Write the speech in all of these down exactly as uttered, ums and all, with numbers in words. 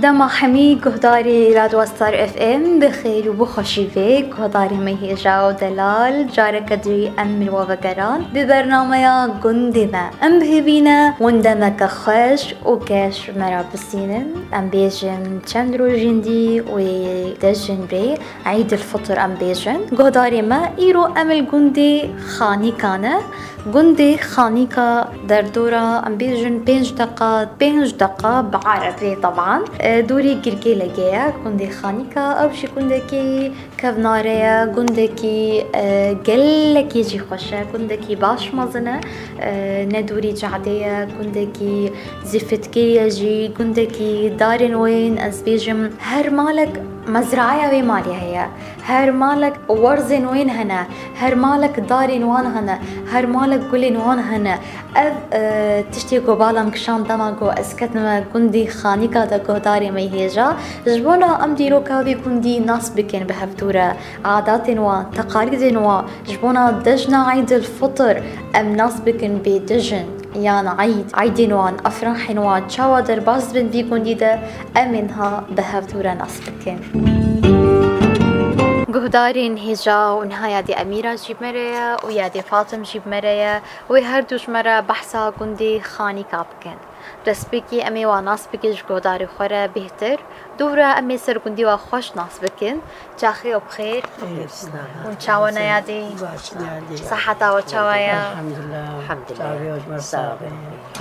Dema hemî guhdarê Radyo Star F M bi xêr û bi xweşî vê. Guhdarê me hêja û delal, careke dî em li we vegeran bi bernameya Gundê Me. Em bihêvî ne hûn demeke xweş û geş me re bistînin. Em bêjin çend rojên dî wê dejin bê, Eîdil Fitir em bêjin. Guhdarê me, îro em li gundê Xanîka ne. Gundê Xanîka derdora, em bêjin, pênc deqa, pênc deqa bi erebê teban. E, dûrî Girgêlekê ye, gundê Xanîka, ew jî gundekî kevnare ye, gundekî, e, gelekî jî xweş e, gundekî baş mezin e, e, ne dûrî cadê ye, gundekî zîfitkê ye jî, gundekî darên wên, ez bêjim, her malek mezraya wê malê heye. Her malek werzên wên hene, her malek darên wan hene, her malek gulên wan hene. Ev, e, tiştê ku bala min kişand dema ku ez ketime gundî Xanîka de guhdarê me hêja, ji bona em dîroka vê gundî nas bikin bi hevdû re, adatên wan, teqalîdên wan, ji bona cejna Eîdil Fitir em nas bikin bê cejn. Yan eyd, eydên wan, efrahên wan çawa derbas dibin vî gundî de, em ê niha bi hevdû re nas bikin. Guhdarên hêja û niha yadê Emîra jî bi me re ye û yadê Fatim jî bi me re ye û wê her du ji me re behsa gundê Xanîka bikin. Destpêkî em ê wan nas bikin ji guhdarê xwe re bêhtir. Dû re em ê ser gundî wa xweş nas bikin. Çaxê we bi xêr. Hûn çawa ne yadê? Baş ne yadê. Seheta we çawa ye? Elhamdulillah. Elhamdulillah. Çavê we ji me sax be.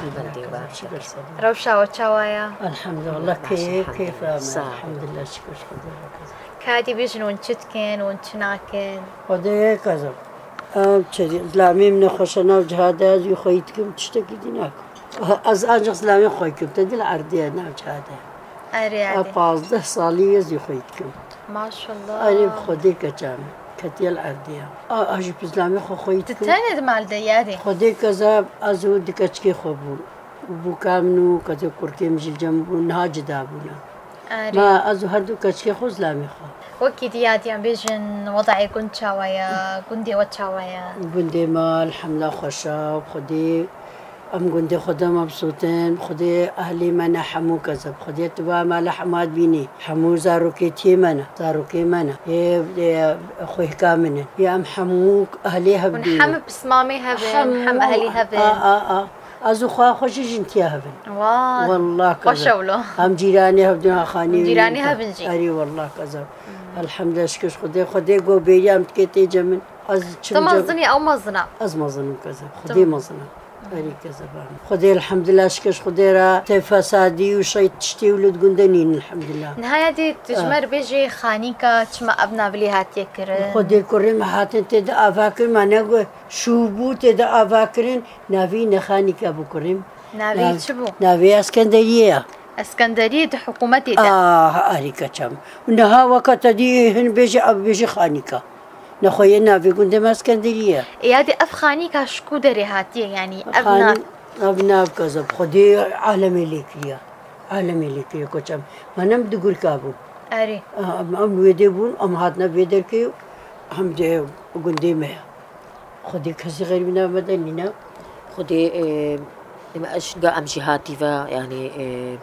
Elhamdulillah. Rewşa we çawa ye? Elhamdulillah. Keyf, keyf e. Elhamdulillah. Şikir Xwedê. Ka dî bêjin hûn çi dikin, hûn çi nakin? Xwedê kazim. Em çi, zilamê min nexweş e, nav cihade ez û xweyî dikim, tiştekî dî nakim. Ez ancaq zilamê xwe dikim, te dî li erdê ye, nav cihade. Erê, erê. Pazdeh salî ez û xweyî dikim. Maşallah. Erê, bi Xwedê keça min, ketiye li erdê ye. A, a jî bi zilamê xwe xweyî dikim. Tu tenê di mal de yadê? Xwedê keza ez û di keçikê xwe bûn. Bûka min û keza kurkê min jî li cem bûn, niha cida bûne. Erê. Ma ez û her du keçikê xwe zilamê xwe. Wekî diyadiyan bêjin, wedayê gund çawa ye, gundê we çawa ye? Gundê me elhamdulillah xweş e, bi Xwedê em gundê xwe de mebsût in, bi Xwedê ehlê me ne hemû kez e, bi Xwedê tu va mala hema dibînî, hemû zarokêtiyê me ne, zarokê me ne, yê, yê xwêhka min in, yê em hemû ehlê hev dînin. Hûn hem pismamê hev in, hem ehlî hev in. A, a, a. Ez û xwe xwe jî jin tiya hev in. Wa, xweş e wilo. Em cîranê hev dîn ha xanî. Cîranê hev in jî. Erê, wallah keza. Elhamdulillah, şikir Xwedê. Xwedê go bêriya em dikê tê cem min. Ez çi... Tu mezin î, ew mezin e? Ez mezin im keza. Xwedê mezin e. Erê keza ba. Xwedê elhamdulillah, şikir Xwedê re. Tê fesadî û şey tiştî wilo di gund de nîn elhamdulillah. Niha yadê tu ji me re bêjê Xanîka çima ev nav lê hatiye kirin? Xwedê kurê me hatin tê de ava kirin, me ne got şû bû tê de ava kirin. Navê ne Xanîka bû kurê min. Navê çi bû? Navê Eskenderiyê ye. Eskenderiyê di hikûmetê de. Ah, erê keça min. Û niha weke te dî hin bêjî, ev bêjî Xanîka. Nexwe yê navê gundê me Eskenderiyê ye. Ê yadê ev Xanîka ji ku derê hatiye, yanî ev nav? Ev nav keza bi Xwedê alemê lê kiriye. Alemê lê kiriye keça min. Me ne em di gurka bûn. Erê. Em, em wê dê bûn, em hatine vê derkê, em dê gundê me ye. Xwedê kesî xêr bi nav me de nîne. Xwedê, e, em, eş-, ga em jî hatî ve, yanî, e,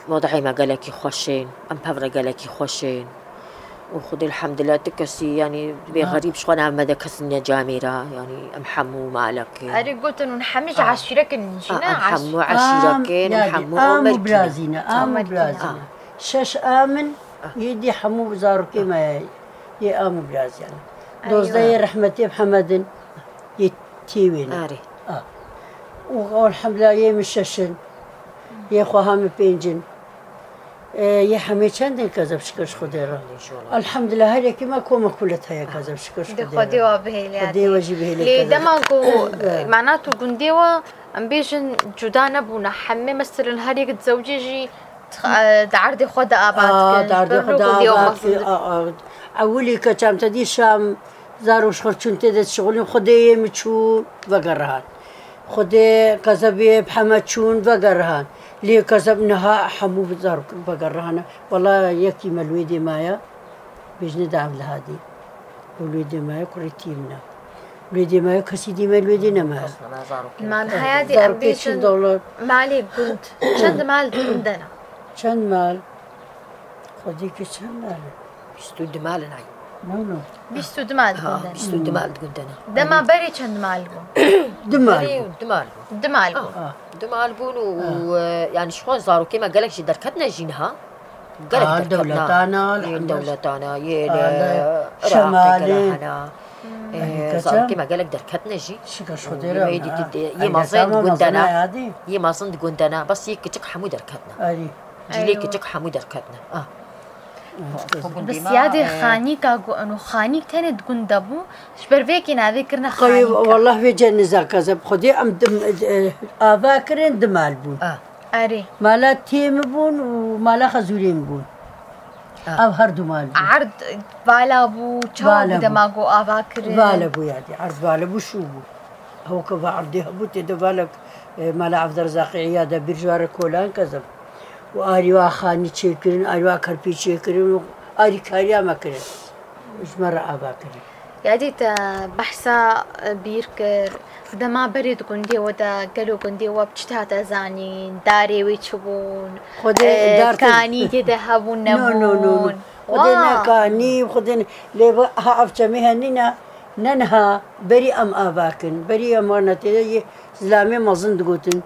wadehê me gelekî xweş ên, em pevre gelekî xweş ên. Û Xwedê elhamdulillah tu kesî, yanî, bê xerîb ji xwe nav me de kes nîne camê re, yanî, em hemû malek in. Erê gotin hûn hemî ji eşîrek in jî, ne? Em hemû eşîrek in, em hemû Omerkî ne. Am û birazî ne, am û birazî ne. Şeş a min, yê dî hemû zarokê me ye, yê am û birazî ne. Dozdeh yê rehmetê Mihemed in, yê tî wê ne. Erê. A. Û elhamdulillah yê min şeş in, yê xweha min pênc in. E, yê hemê çend in kezeb şikir ji Xwedê re. Elhamdulillah her yekî me komek kulet heye kezeb şikir ji Xwedê re. Xwedê we bihêle. Xwedê we jî bihêle kezeb. Lê dema ku, mana tu gundê we, em bêjin cuda nebûne. Hemê meselin her yek dizewcê jî Di erdê xwe de ava dikin. Di erdê xwe de ava dikin. Ewilî keça min te dî şam, zarok ji xwe çûn tê de dişixulîn, Xwedê yê min çû vegerihan. Xwedê kezebê bi heme çûn vegerihan. Lê kezeb niha hemû zarok vegerihane. Wela yekî me li wê dê maye. Bêjine de Evlihadî. Û li wê dê me ye kurê tî min e. Li wê dê me ye kesî dî me li wê dê neme ye. Ma niha yadê em bêjin malê gund. Çend mal di gund de ne? Çend mal? Xwedî ki çend mal? Bîst û du mal in ay. No, no. Bîst û du mal di gund de ne? Bîst û du mal di gund de ne. Dema berê çend mal bû? Du mal bû. Du mal bû. Du mal bûn. Du mal bûn û e, yani ji xwe zarokê me gelek jî derketine jî niha. Gelek derketine. Dewletana, yê dewletana, yê li Iraqê gelek hene. Zarokê me gelek derketine jî. Şika şodê re. Yê mezin di gund de ne. Yê mezin di gund de ne. Bes yê kiçik hemû derketine. Cîlê kiçik hemû derketine. Ah. Bes yadê xanîka ku eno xanîk tenê di gund de bû, ji ber vê yekê navê kirine xanîk. Wallah vê ceniza kezeb. Xwedê em dim, e, ava kirin di mal bûn. Ah. Erê. Mala tê min bûn û mala xezûrê min bûn. Ah. Ev her du mal bûn. Erd vala bû, çawa bû dema ku ava kirin? Vala bû yadê. Erd vala bû şû bû. Ew ke va erdê hebû tê de valek, e, mala Evderzaqî îyade bîr ji ware kolan kezeb. Û arî wa xanî çêkirin, arî wa kerpî çêkirin û arîkariya me kirin. Ji me re ava kirin. Yadî te behsa, e, bîr kir, dema berê di gundê we de, gelo gundê we bi çi te hate zanîn, darê wê çi bûn, Xwedê e, dar te- kanî tê de hebûn, No, no, no, no. nebûn. Xwedê Wa. ne kanî, Xwedê ne. Lê va ha ev çemê henî ne, ne niha, berî em ava kin. Berî em wana tê de yê zilamê mezin digotin.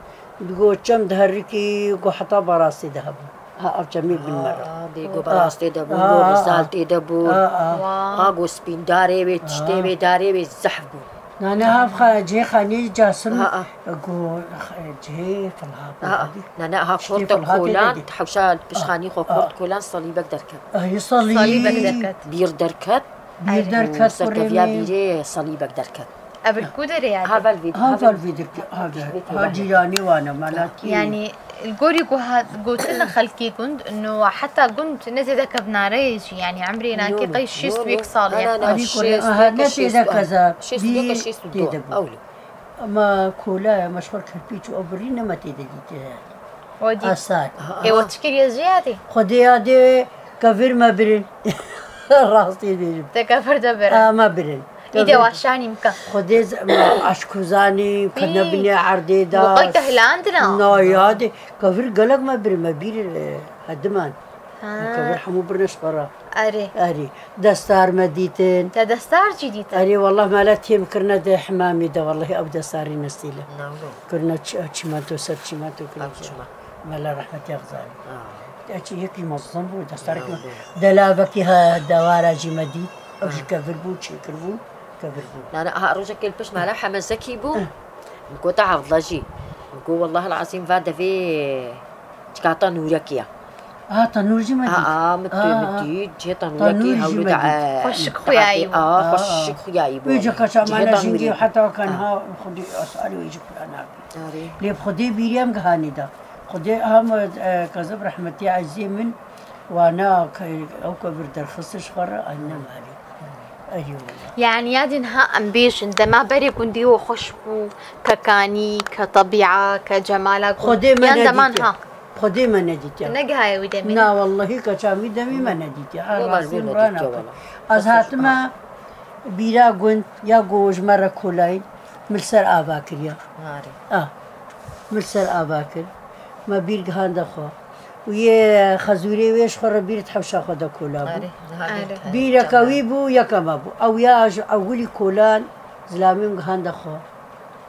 Digot çem diherikî, ku heta barastê de hebû. Ha, ev çemê bin me re. Aa, dê go barastê de bû, go rizal tê de bû. Aa, aa. Wa. Ha, go spîndarê wê, tiştê wê, darê wê zehf bû. Nane ha, cihê xanî casin, Ha, ha. go cihê filha bû. Ha, ha. Nane ha, Tiştê xort de filha tê de kolan, dî. Hewşa pişxanî xwe xort kolan salîbek derket. Ay, salî. Salîbek derket. Bîr derket. Bîr derket, Serkeviya kurê min. Bîrê salîbek derket. Ev li ku derê ye? Havel vî. Havel vî dikî, havel. Ha cîranî wan e, melakî. Yanî li gorî ku hat gotin xelkê gund, no heta gund ne zêde kevnare ye jî, yanî emrê nakê qey şêst û yek sal ye. Anî kurê, aha, ne tê de keza. Şêst û yek, şêst û du. Ew li. Ama kola ye, me ji xwe kirpîç û ew birî ne me tê de dîtiye. Wadî. Asar. Ê we çi kiriye jiyadî? Xwedê yadê kevir me birin. Rastî dêrim. Te kevir de birin. A me birin. Îde waşanî mike. Xwedê me aşkûzanî, kene binê erdê da. Qey te hilandina? Na yadê. Kevir gelek me birin, me bîr e, hediman. Ha. Kevir hemû birine ji xwe re. Erê. Erê. Destar me dîtin. Te destar jî dîtin? Erê, wallah, me le têm kirine di hemamê de, wallahî ew destarî nesîle. Kirine çi-, çîmento ser çîmento kirine. Ev çima? Me le rehmetî Xizarî. Ah. Eçî yekî mezin bû, destarek me. Delavekî ha dewara jî me dît. Ew jî kevir bû, çêkir bû, kevir bû. Nane, aha, rojekê li pişt me le Hemezekî bû. Min got, Evdla jî. Min got, wallahil ezîm va devê çikata nûrekî ye. Aha, tenûr jî me dît. Aa, min tu, min dît, cihê tenûrekî hewlû de. Xweşik xuyayî bû. Aa, xweşik xuyayî bû. Wê cî qeça me ne jingî heta kan ha xwedî asarî wê jî xwe nabî. Lê bi xwedê bîrî em gihanî da. Xwedê ha me, e, Kezib rehmetî ezîzê min wana ke-, ew kevir derxist ji xwe re, ay ne malê. Erê wela. Yanî ya din ha em bêjin, dema berê gundî we xweş bû, ke kanî, ke tebîa, ke cemala gund. Xwedê me Yan dema nedîtiye. niha. Xwedê me nedîtiye. Te negihaye wî demê? Na wellehî keça wî demî me nedîtiye. A Yo, rastî bîr min nedîtiye rana wela. Ez hatime bîra gund ya ku ji me re kolayî, min li ser ava kiriye. Arê. A, min li ser ava kir. Me bîr gihande xwe. Û yê xezûrê wê ji xwe re bîr di hewşa xwe de kola bû. Arê, niha Arê. bîr Bîreke wî bû, yeke me bû. Ew ya ji ewilî kolan zilamê min gihande xwe.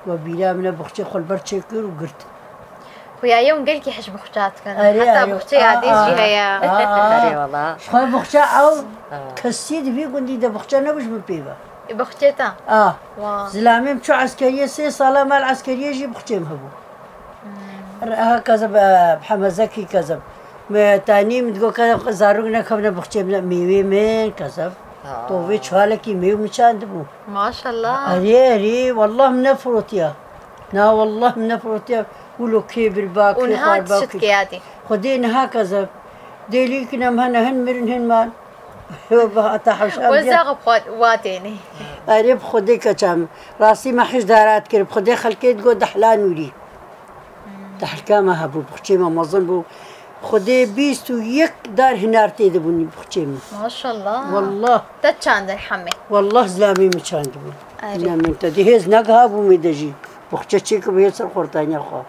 We bîra min e, buxçê xwe li ber çêkir û girt. Xuya yew gelkî hej buxça dikin. Erê, Heta erê. buxçe yadê Aa, jî heye. aa, aa. Erê wala. Ji xwe buxça ew Aa. kesî di vî gundî de buxça nebû ji min pê ve. E, buxçê te? Ah. Wa. Zilamê min çû eskeriyê sê sala mal eskeriyê jî buxçê min hebû. Re-, ha kezeb, e, hemezekî kezeb. Me tanî min digo ke zarok nekevne buxçê min, mêwê min kezeb. Aa. Tovê çuhalekî mêw min çandibû. Maşallah. Erê, erê, wallah min nefirotiya. Na wallah min nefirotiya. Wilo kê bir ba, Û kê niha xwar ba, çi kê dike yadî? Xwedê niha kezeb. Dêlî kine em hene hin mirin hin man. Yo, ba hata hewşan We diya. zaxi xwe wa tênê. Erê bi Xwedê keça min. Rastî me hij darat kir. Bi Xwedê xelkê digo dehla nûrî. Dehlka me hebû, buxçê me mezin bû. Xwedê bîst û yek dar hinar tê de bûn buxçê min. Maşallah. Wallah. Te çandin hemê. Wallah zilamê min çandibû. Erê. Zilamê min te dê hêz negiha bû me de jî. Buxçe çêkir bû hêz ser xortaniya xwe.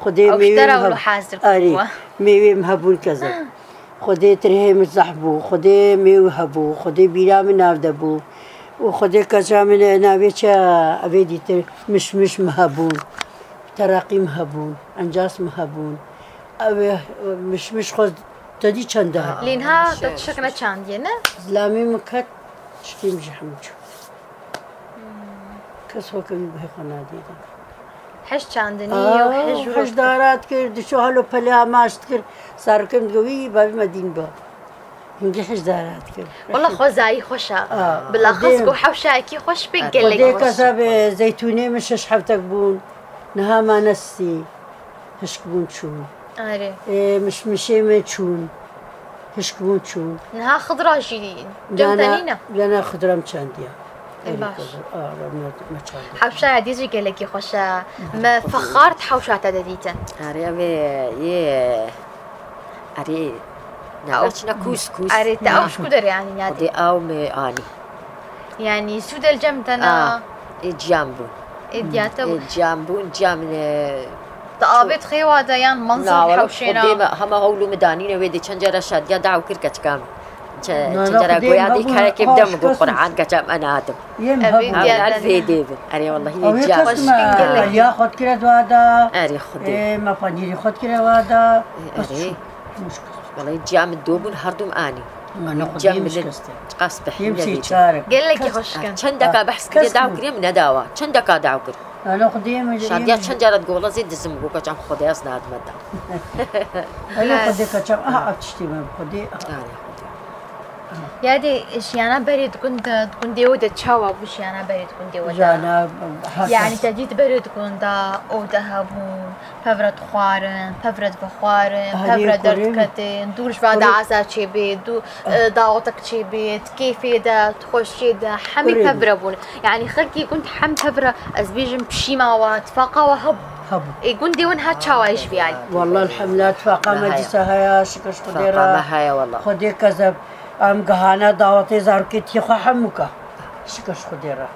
Xwedê Ew ji te re wilo hazir kir. Arî, bû. Mêwê min hebûn keza. Xwedê tirhê min zehf bû, Xwedê mêw hebû, Xwedê bîra min nav de bû. Û Xwedê keza min navê çi evê dîtir mişmiş min hebûn. Teraqî min hebûn, encas min hebûn. Ev mişmiş xwe te dî çend e? Lê niha te tiştek neçandiye, ne? Zilamê min ket, tiştê min jî hemû çû. Kes weke wî guhê xwe nadîtin. Heş çandinî û heş Aa, heş darat kir, diçû halo peleya maç dikir. Zarokê min digo, wî bavê me dîn ba. Hingî heş darat kir. Wela xwezayî xweş e. Aa, Bilaxis xwedê ku hewşayekî xweş pê gelekî Xwedê xweş. Kesa be zeytûnê min şeş heftek bûn. Niha mane sî. Hişk bûn çûn. Erê. Ê, mişmişê min çûn. Hişk bûn çûn. Niha xidra jî cem te nîne? Dana xidra min çandiya. Ê, baş. Aa, me, me çandiya. Hewşaya dî jî gelekî xweş e. Me fexar di hewşa te de dîtin. Erê, ev ê, yê, erê, ne, ew çi ne kûs, kûs. Erê, te ew ji ku derê anî ya dî? Xwedê ew me anî. Yanî sûde li cem te na? Ê, ciyan bûn. Ê, diya te bû. Ê, ciyan bûn, ciyan min, e, Te avêt xêwa de yan manzil hewşêna? Xwedê me hema hewlû min danîne wê dê çend cara şadiya daw kir keçika min. Çe-, çend cara goya dê karekê bide min got Quran keçam en hatim. Yê min hebû. Ev diya te vê dê bin. Erê wellahî yê ciyan. Xweşkin gelek. Ya xwe dikire dua da. Erê Xwedê. Ê, me panîrî xwe dikire wa da. Erê. Wellahî ciya min do bûn, her dûm anî. Ciya min çiqas bihîne. Gelekî xweş kin. Çend deka behs kiriye daw kiriye min nedawa. Çend deka daw kir. Şadiya çend cara digo wela zê dizim go kaçam Xwedê ez nadime da. Erê Xwedê kaçam, aha ev tiştê me bi Xwedê. Erê Xwedê. Yadê jiyana berê di gund, di gundê we de çawa bû jiyana berê di gundê we de? Jiyana, ha, Yanî te dît berê di gunda ew de hebûn, pevre dixwarin, pevre divexwarin, pevre derdiketin, dûr ji va de azar çêbê, dû, e, dawetek çêbê, di kêfê de, di xweşiyê de, hemî pevre bûn. Yanî xelkê gund hem pevre, ez bêjim pişîma we, tifaqa we hebû. Hebû. Ê gundê we niha çawa ye ji vî alî? Wallah elhamdulillah, tifaqa me dîsa heye, şikir ji Xwedê re. Tifaqa me heye wallah. Xwedê kezeb. Em gihane dawetê zarokê tî xwe hemû ka. Şikir ji Xwedê re.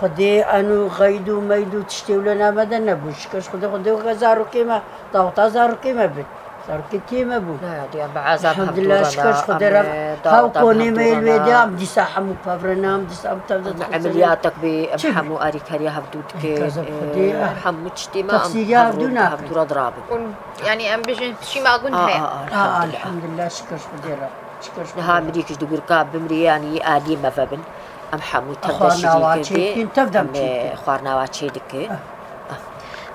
Xwedê eno xeyd û meyd û tiştê wile name de nebû. Şikir ji Xwedê, Xwedê weke zarokê me, daweta zarokê me bit. Zarokê tî me bû. Elhamdulillah, şikir ji Xwedê re. Hew konê me yê li wê de, em dîsa hemû pevrine, em dîsa em tevde dixwazin. Emeliyatek bê, em hemû arîkariya hevdû dike. Hemû tiştê me, em hevdû re dirabin. Yanî em bêjin pişîma gund heye. Elhamdulillah, şikir ji Xwedê re. Niha mirî kişt di gurka bimrî, yanî aliyê me vebin. Em hemû tev de şirî kirdê. Em xwarnawa çê dike.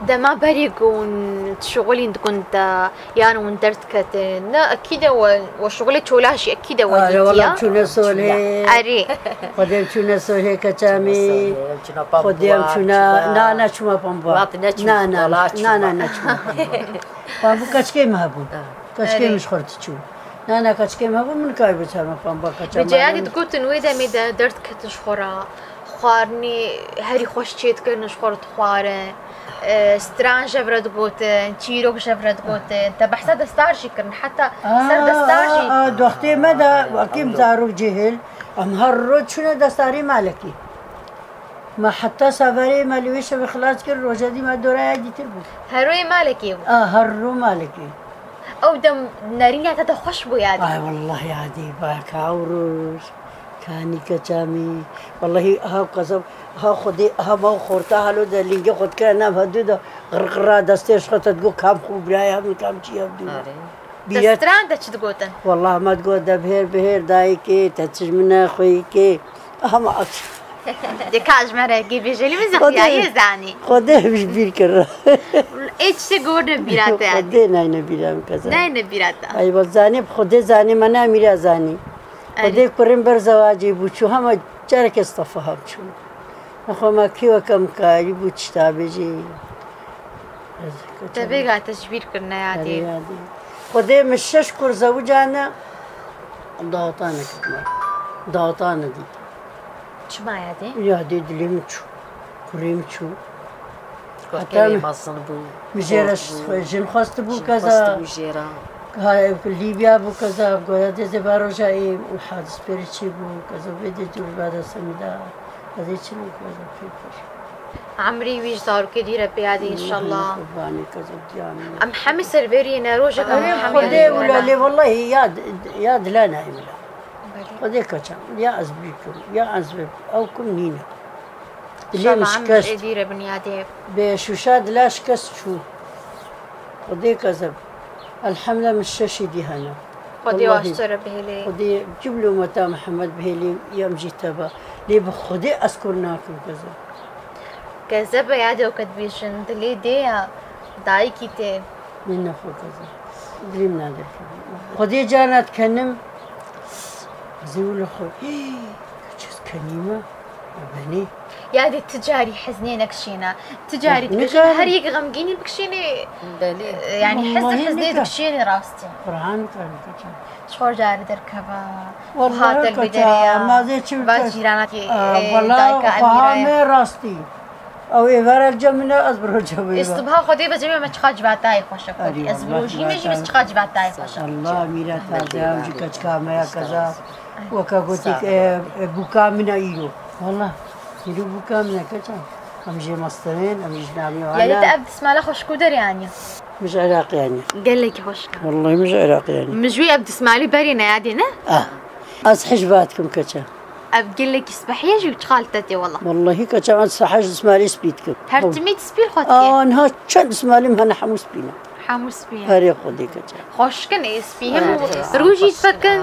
Dema berê ku hûn şixulîn di gund de, yan hûn derdiketin, ne, ekî de we, we şixulê çola jî ekî de we dîtiya. Wela çûne solê. Erê. Xwedê çûne solê keçamî. Xwedê em çûne, na, na çûma pamba. Na, na, na, na, na çûma pamba. Pambû keçikê me hebûn. Keçikê min ji xwe re diçû. Na, na, keçikê me hebû, min karîbû çarme pamba keça. Bi ceyadî digotin wê demê de derdiketin ji xwe re. Xwarinê herî xweş çêdikirin, ji xwe re dixwarin. E, stran ji hev re digotin, çîrok ji hev re digotin. Te behsa destar jî kirin, heta ser destar jî. A, a, doxtê me de, wekî zarok cihil, em her roj çûne destarê malekî. Me heta saverê me li wê şevê xilas kir, roja dî me doraya dîtir bû. Her rojê malekê bû. A, her roj malekê. Ew dem nerîna te de xweş bû yadî. Ay, wellahî yadî, baka ew roj. Kanî keçamî. Wellahî, ha qezab, ha Xwedê, ha ma xorta halo de lingê xwe dikire nav hedû de, qirqira destê ji xwe te digot, kam xwe biraya min, kam çi ya dû. Arê. Te stran de çi digotin? Wallah me digot, de bihêr, bihêr dayikê, te çi ji min nexweyî kê. Hema aç. De ka ji me re kê bêje, lê min zextiyayê zanî. Xwedê ji bîr kir. Ê çi gor ne bîra te yanî? Xwedê nayne bîra min keza. Nayne bîra te. Ay, wa zanî, Xwedê zanî, me ne mîra zanî. Erê. Xwedê kurim ber zewacê bû, çû hema carekê stefa hev çû. Nexwe me kî weke min karî bû tişta bêjî. Te vêga te ji bîr kirine yadê. Erê yadê. Xwedê min şeş kur zewicane, dawetane kirine. Dawetane dît. Çima yadê? Yadê dilê min çû. Kurê min çû. Heta min jê re jin xwestibû keza. Ha, Lîbya bû keza, goya dê zê baroja ê hadis pêrê çê bû keza, vê dê dûr vada semida. Ez ê çi bû keza pê kir. Emrî wî ji zarokê dî re pê yadê înşallah. Qurbanê keza giyanê. Em hemî ser vê rî ne rojek em Erê hemî Xwedê wila lê wellahî ya, ya dila nayê wila. Xwedê keça, ya ez bîkim, ya ez bib, ew kum nîne. Dilê min şikest. Ê dî re bin yadê. Bi şûşa dila şikest çû. Xwedê kezeb. Elhemdulillah min şeşî dî hene. Xwedê Wellahî. Aşte re bihêlê. Xwedê ciblo meta Mihemed bihêlê yem jî teba. Lê bi Xwedê ez kur nakim kezeb. Kezebe ya de ket bêjin, dilê dê ya dayikî tê. Min nexwe kezeb. Dilê min naderkeve. Xwedê carna dikenim. Ez ê wilo xwe. Hî, çiz kenîme. Benî. Yadê ti carî heznê nekişîne. Ti carî dibêjin her yek xemgînî bikişînê. Belê. Yani hez heznê dikişînê rastî. Qur'an karim kaçan. Ji xwe carî derkeve. Wallahi kaça, ma zê çi va cîranakî dayka Emîre. Xwe rastî. Ew ê vera cem min e, ez bi roja wê ve. Sibha Xwedê ve cem me çiqa civatayê xweş e Xwedê. Ez bi rojî me jî çiqa civatayê xweş e. Allah mîra taze em ji keçika me ya keza. Weke gotik e, e, bûka min e îro. Wallah, îro bûka min e keça. Em jê mestirên, em jî ji navê wan. Yani te ev dismala xweşik û derê aniye? Min ji Iraqê aniye. Gelekî xweşik e. Wallahî min ji Iraqê aniye. Min ji wê ev dismalî berê ne yadê ne? Ah. Ez hej va dikim keça. Ev gelekî spehî ye jî û çiqa li te tê wela. Wellahî keça ez sehej dismalî spî dikim. Her timî tu spî li xwe dikî? Aa niha çend dismalî min hene hemû spî ne. Hemû spî ye. Erê Xwedê keça. Xweşik in ê spî hemû rû jî difekin.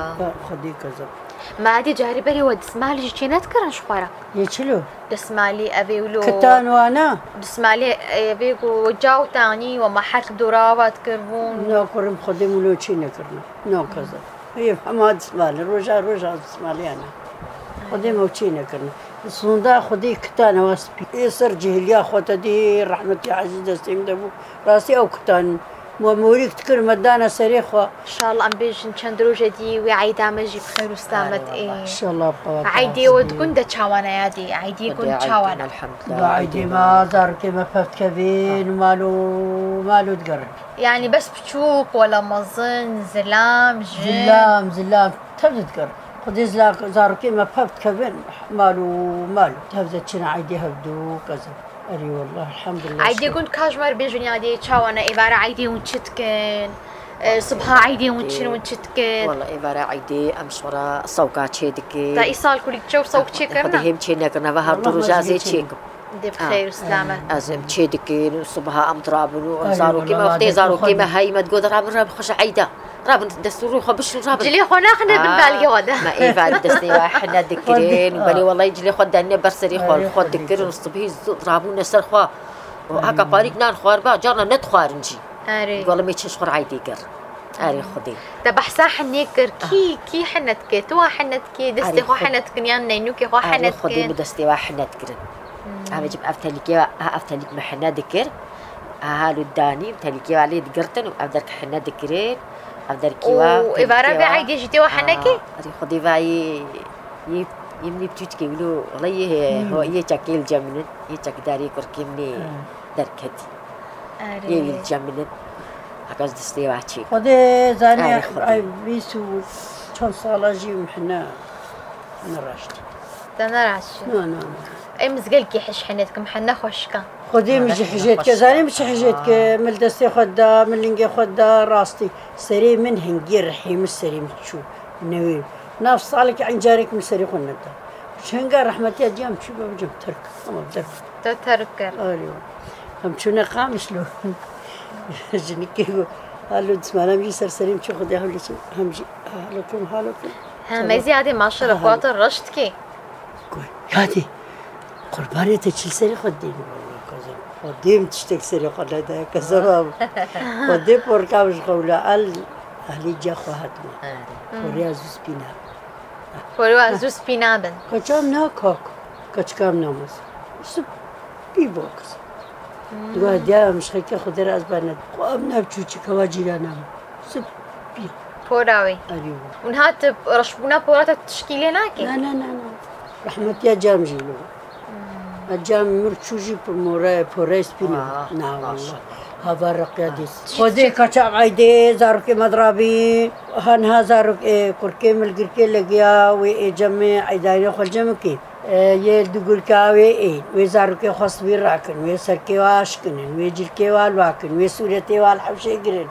Xwedê kezeb. Me edî carî berê we dismalî jî çê nedikirin ji xwe re. Yê çilo? Dismalî evê wilo. Kitan wana? Dismalî evê ku caw tanî we me her dora ava dikiribûn. Na kurim Xwedê min wilo çê nekirine. Na kezeb. Hê hema dismalî, roja roja dismaliyane. Xwedê me çê nekirine. Sonda Xwedê kitane wa spî. Ê ser cihiliya xwe te dî rehmetî Ezîz destê min de bû. Rastî ew kitan. Me morîk dikir, me dane serê xwe. Înşallah em bêjin çend roje dî wê eyda me jî bi xêr û selamet ê. Înşallah baba. Eydê we digun de çawa ne yadî? Eydê gun çawa ne? Elhamdulillah. Ba eydê me, zarokê me pev dikevin, mal û, mal û digerin. Yani bes piçûk, wela mezin, zilam, jin. Zilam, zilam, tev digerin. Xwedê zila-, zarokê me pev dikevin, mal û, mal û. Tev de çin eydê hevdû kezin. Erê wallah, elhamdulillah. Eydê gund ka ji me re bêjin yadê çawa ne, êvara eydê hûn çi dikin? E, sibha eydê hûn çi, hûn çi dikin? Wala êvara eydê em ji xwe re sewka çê dikin. Te îsal kulî çew sewk çê kirine? Xwedê hêm çê nekirine, ve her du roja ez ê çê kim. Dê bi xeyr û selamet. Ez êm çê dikin û sibha em dirabin û zarokê me, wextê zarokê me heyî me digot rabin, rabin xwe ji eyda. Rabin dest û rûyê xwe bişin rabin. Cilê xwe naxine bin belgê xwe de. Me êvarî destê we hine dikirin. Belê welay cilê xwe derine ber serê xwe, xwe dikirin û sibhî zû rabûne ser xwe. Û heka parîk nan xwar ba, carna nedixwarin jî. Erê. Wela me çi ji xwe re eydê kir. Erê Xwedê. Te behsa hinê kir. Kî, kî hine dike? Tu wa hine dikî? Destê xwe hine dikin yan neynûkê xwe hine dikin? Erê Xwedê min destê we hine dikirin. Em ê cib ev telîkê, ha ev telîk me hine dikir. Ha halo danî, telîkê we lê digirtin û ev derke hine dikirin. Ev derkê we, û êvara vê eydê jî tê we hene kê? Erê Xwedê ve yê, yê, yê min yê piçûçikê wilo, wela yê, ho, yê çekê li cem min in. Yê çekdarê kurkê min ê derketî. Yê wî li cem min in. Heka ez destê we çêk. Xwedê zanî, ay, bîst û çend sala jî min hine neraşt. Te neraşt? Na, na, na. Ê min gelkî hej hene dikim, hene xweşika. Xwedê min jî hijê dike. Zanî min çi hijê dike? Min li destê xwe da, min lingê xwe da, rastî. Serê min hingî rihî min serê min çû. Newê. Nav salekî eyn carek min serê xwe neda. Çenga rehmetiya cem çû be cem terk. Ama derk. Te terk kir. Arê. Em çûne Qamişlo. Jinikê got, halo dismanem jî ser serê min çû Xwedê hewlê çû. Hem jî halo kim, halo kim. He, me ziyadê maşallah xwata reşt kê. Yadê, qurbanê te çi li serê xwe dîn? Xwedê min tiştek serê xwe nedaye kezeba. Xwedê porka min ji xwe wila el ehlî ca xwe hatime. Porê ez zû spî nabim. Porê ez zû spî nabin. Keçam na kak, keçikam namaz. Spî bok. Diwa diya em ji xelkê xwe dera ez bane. Xwe em nav çûçik hewa cîrana min. Sip. Pora wê. Erê. Û niha tu reşbûna pora te tişkî lê nake? Na, na, na, na. Rehmetiya cam jî lo. Hmm. A cam mir çû jî pora, pora spî ne. Ah, na, wallah. Hava reqiya dî. Xwedê kaça eydê, zarokê me dirabî. Ha niha zarok, e, kurkê min li girkê legiya, wê ê cemê, eydanê xwe cem kê. E, yê dugulka wê ê, wê zarokê xwest wî rakin, wê serkê wa aşkinin, wê cilkê wa lwakin, wê sûretê wa li hewşê girin.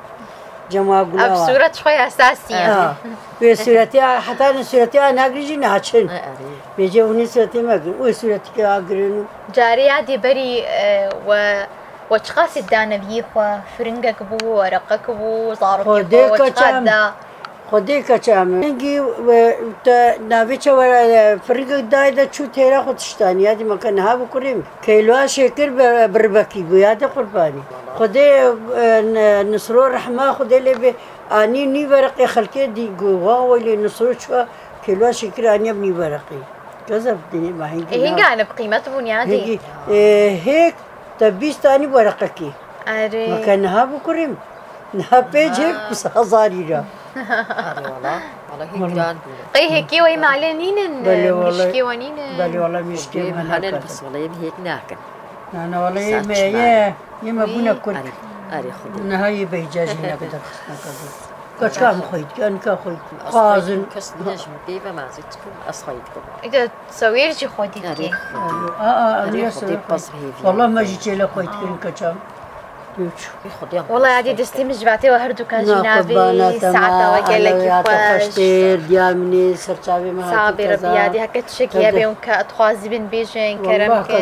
Cema gula Ev wa. Sûret xwe esasî ye. Ha, wê sûretê wa, heta ne sûretê wa nagrin jî naçin. Ay, erê. Bêje hûnê sûretê me girin, wê sûretê wa girin û Carê ya dê berî, e, we, we çiqasî daneviyê xwe, firingek bû, wereqek bû, zarokê Xwedê xwe, we çiqas keçam. Da? Xwedê keçam. Hingî we te navê çawa, e, firingek dayê de çû têra xwe tiştanî. Ya dî me ke niha bikurê min. Keyloa şêkir bi, bi ribekî bû, ya de qurbanî. Xwedê, e, n-, Nisro rehma Xwedê lê bê anî nî wereqê xelkê dî got, wa weylê Nisro çûya keyloa şêkir aniye bi nî wereqê. Gazef dinê me hingî E, hingî na- ane bi qîmet bûn ya dî. Hingî, e, hêk te bîst anî wereqekê. Erê. Me ke niha bikurê min. Niha pêncek Ha. hezarî ra. Erê wala, wala hîn Wala. Giran bûne. Qey hêkê wê malê nînin, Belê wala. Gişkê wê nînin. Belê wala mişkê Xwedê me me hene nakin. Bes wala em hêk nakin. Na, na, wala Saç me çiman. Ye, ye me bûne Wî. Kurd. Erê, erê Xwedê. Niha ye beyca jî ne kadar kısmet kadar. Kaçka mı koydu, yani ka koydu. Xwazin. Kes ne jim pê ve mazî dikim, ez xwedî dikim. Îde sewêr jî xwedî Erê dikê. Xwedê. Aa, aa, Erê niye Xwedê sewêr pez koydu? Hêvî Vallahi me jî çêle koydu kirin kaçam. Wala yadî destê min ji vatê we her dukan jî nabî. Saeta we gelekî xweş. Xweştêr, diya min ê, serçavê me hatî keza. Sabê Rebî yadî heke tişekî hebe hûn ke dixwazî bin bêjin, kerem kin.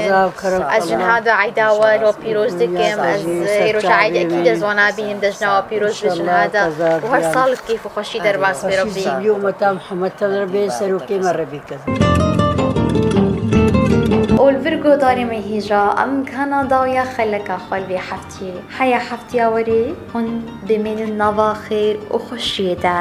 Ez jin hada eyda we li we pîroz dikim. Ez ê roja eydekî de zwana bînim de jina we pîroz bêjin hada. Û her sal bi keyf û xweşî derbas bê Rebî. Xweşî zilî û meta Mihemed te re bê, serokê me re bê kez. Ol vir godarê me hîja, em kana dawiya xeleka xwe li vê heftiyê. Heya heftiya werê hûn bimînin nava xêr û xweşiyê de.